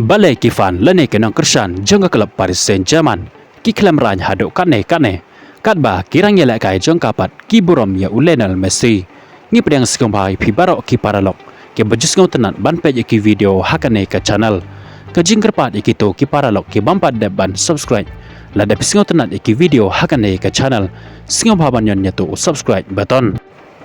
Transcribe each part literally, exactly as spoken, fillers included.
Balei ki fan lane ki nongkyrshan jong ka club Paris Saint-Germain ki khlem raiñ haduh katne katne, katba ki rangïalehkai jong ka pat ki burom ïa u Lionel Messi? Ngi pdiang sngewbha ïa phi baroh ki paralok kiba ju sngewtynnat ban peit ïa ki video ha kane ka channel. Ka jingkyrpad ïa kito ki paralok ki bym pat dep ban subscribe, lada phi sngewtynnat ïa ki video ha kane ka channel, sngewbha ban ñion ïa uto u subscribe button.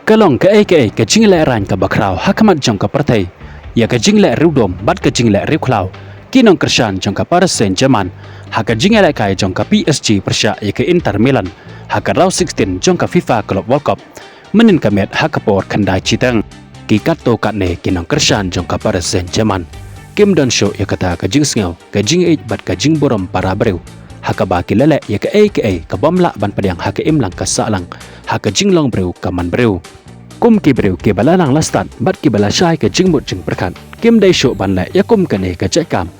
Ka long kaei kaei ka jingïaleh raiñ kaba khraw ha khmat jong ka pyrthei ïa ka jingleh riewdum bad ka jingleh riewkhlaw ki nongkyrshan jong ka Paris Saint-Germain ha ka jingïalehkai jong ka P S G pyrshah ïa ka Inter Milan ha ka round sixteen jong ka FIFA Club World Cup mynhynnin ka miet ha ka por khyndai shiteng. Ki katto katne ki nongkyrshan jong ka Paris Saint-Germain kim don shuh ïa kata ka jingsngew, ka jingïeit bad ka jingburom para briew, ha kaba ki la leh ïa kaei kaei ka bym lah ban pdiang ha ka imlang ka sahlang, ha ka jinglong briew ka man briew. Kum ki briew kiba la nang la stad bad kiba la shai ka jingmut jingpyrkhat, kim dei shuh ban leh ïa kum kane ka jait kam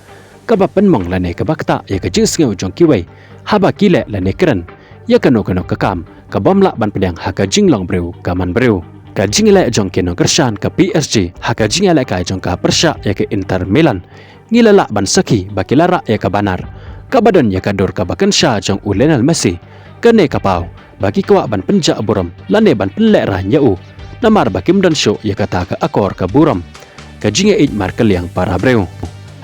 kaba pynmong lane kaba ktah ïa ka jingsngew jong kiwei haba ki leh lane kren ïa kano kano ka kam ka bym lah ban pdiang ha ka jinglong briew ka man briew. Ka jingleh jong ki nongkyrshan ka P S G ha ka jingïalehkai jong ka pyrshah ïa ka Inter Milan, ngi la lah ban sakhi ba ki la rah ïa ka banner kaba don ïa ka dur kaba kynsha jong u Lionel Messi. Kane ka paw ba ki kwah ban pynjah burom lane ban pynlehraiñ ïa u, namar ba kim don shuh ïa kata ka akor ka burom, ka jingïeit markylliang para briew.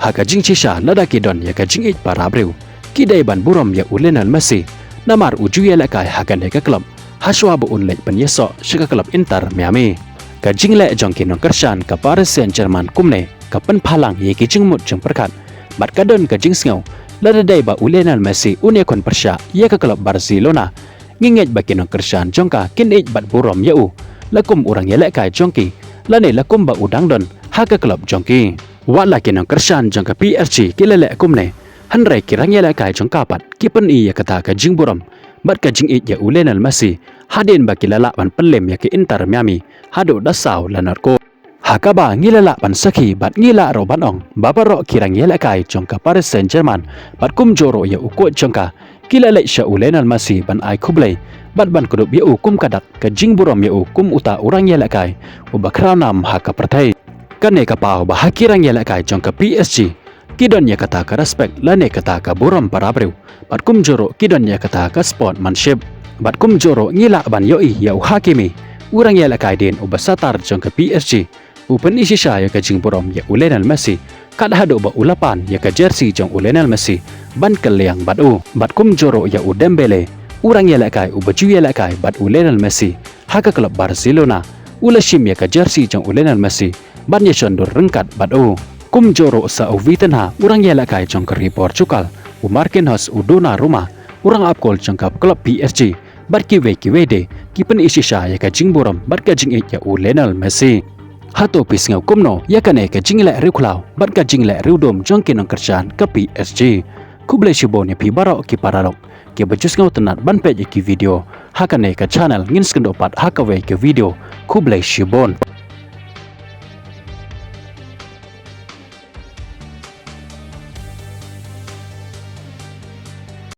Ha ka jingshisha, lada ki don ïa ka jingïeit para briew, ki dei ban burom ïa u Lionel Messi namar u ju ïalehkai ha kane ka club hashwa ba un leit pynïasoh sha ka club Inter Miami. Ka jingleh jong ki nongkyrshan ka Paris Saint-Germain kumne ka pynphalang ïa ki jingmut jingpyrkhat bad ka don ka jingsngew lada dei ba u Lionel Messi un ïakhun pyrshah ïa ka club Barcelona, ngi ngeit ba ki nongkyrshan jong ka kin ïeit bad burom ïa u, la kum u rangïalehkai jong ki lane la kumba u dang don ha ka club jong ki. Wat la ki nongkyrshan jong ka P S G ki la leh kumne, hynrei ki rangïalehkai jong ka pat ki pyni ïa kata ka jingburom bad ka jingïeit ïa u Lionel Messi hadien ba ki la lah ban pynlem ïa ka Inter Miami haduh da saw la nod kol. Ha kaba ngi la lah ban sakhi bad ngi lah ruh ban ong ba baroh ki rangïalehkai jong ka Paris Saint-Germain bad kumjuh ruh ïa u coach jong ka, ki la leit sha u Lionel Messi ban ai khublei bad ban kdup ïa u kum ka dak ka jingburom ïa u kum uta u rangïalehkai uba khraw nam ha ka pyrthei. Kane ka paw ba ha ki rangïalehkai jong ka P S G ki don ïa kata ka respect lane kata ka burom para briew, bad kumjuh ruh ki don ïa kata ka sportsmanship. Bad kumjuh ruh ngi lah ban ïohi ïa u Hakimi, u rangïalehkai dien uba satar jong ka P S G, u pyni shisha ïa ka jingburom ïa u Lionel Messi kat haduh ba u la pan ïa ka jersey jong u Lionel Messi ban kylliang bad u. Bad kumjuh ruh ïa u Dembele, u rangïalehkai uba ju ïalehkai bad u Lionel Messi ha ka club Barcelona, u la shim ïa ka jersey jong u Lionel Messi ban ïashon dur ryngkat bad u. Kumjuh ruh sa u Vitinha, u rangïalehkai jong ka ri Portugal, u Marquinhos, u Donnarumma, u rangap kol jong ka club P S G, bad kiwei kiwei de, ki pyni shisha ïa ka jingburom bad ka jingïeit ïa u Lionel Messi. Hato phi sngew kumno ïa kane ka jingleh riewkhlaw bad ka jingleh riewdum jong ki nongkyrshan ka P S G? Khublei shibun ïa phi baroh ki paralok kiba ju sngewtynnat ban peit ïa ki video ha kane ka channel. Ngin sa ïakynduh pat ha kawei ka video. Khublei shibun.